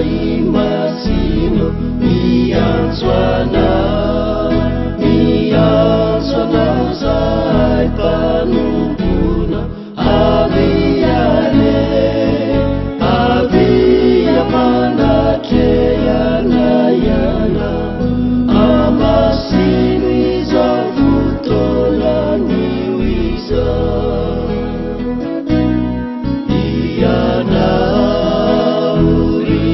Fanahy Masina miantso anao, miantso anao zahay mpanompona. Avia re, avia manatrehana ianao, amasino izao fotoana anio izao. Ianao ry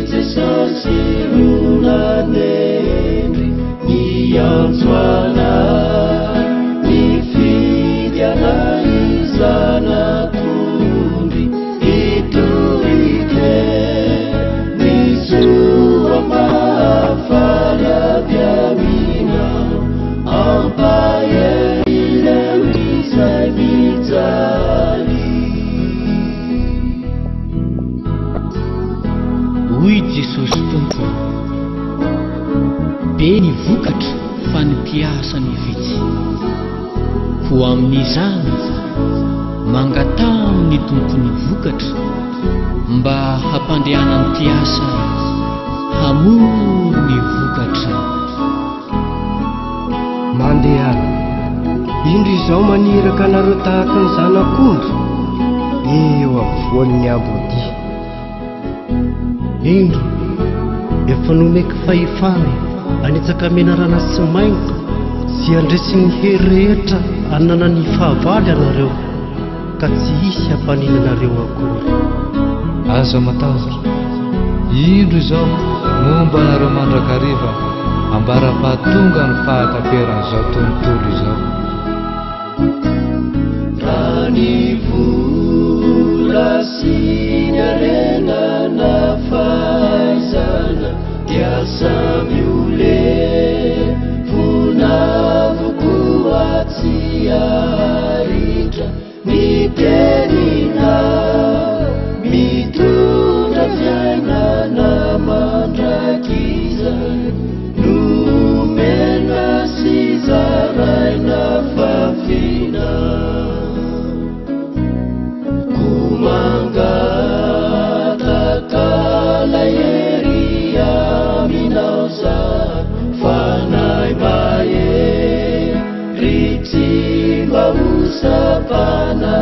Jesosy no nanendry niantso anay, nifidy anay zanak'ondry hitory teny soa mahafaly avy aminao, ampahery ireo izay mijaly. Hoy Jesosy Tompo, Be ny vokatra fa ny mpiasa ny vitsy. Koa amin'izany, mangataha amin'ny Tompon'ny vokatra mba hampandehanany mpiasa hamory ny vokatra. Mandehana, indro izaho maniraka anareo tahaka ny zanak'ondry eo afovoan'ny amboadia. Indro, efa nomeko fahefana hanitsaka menarana sy maingoka sy handresy ny hery rehetra ananan'ny fahavalo ianareo, ka tsy hisy hampanina anareo akory. Aza matahotra, indro izaho momba anareo mandrakariva ambara-pahatonga ny fahataperan'izao tontolo izao. Raha ny vola sy ny harena na fahaizana dia samy ho levona avokoa tsy haharitra ny teninao mitondra fiainana mandrakizay nomena sy zaraina fafina. Koa mangataka ilay hery aminao zaho, Fanahy mahery tsy mba ho sampana.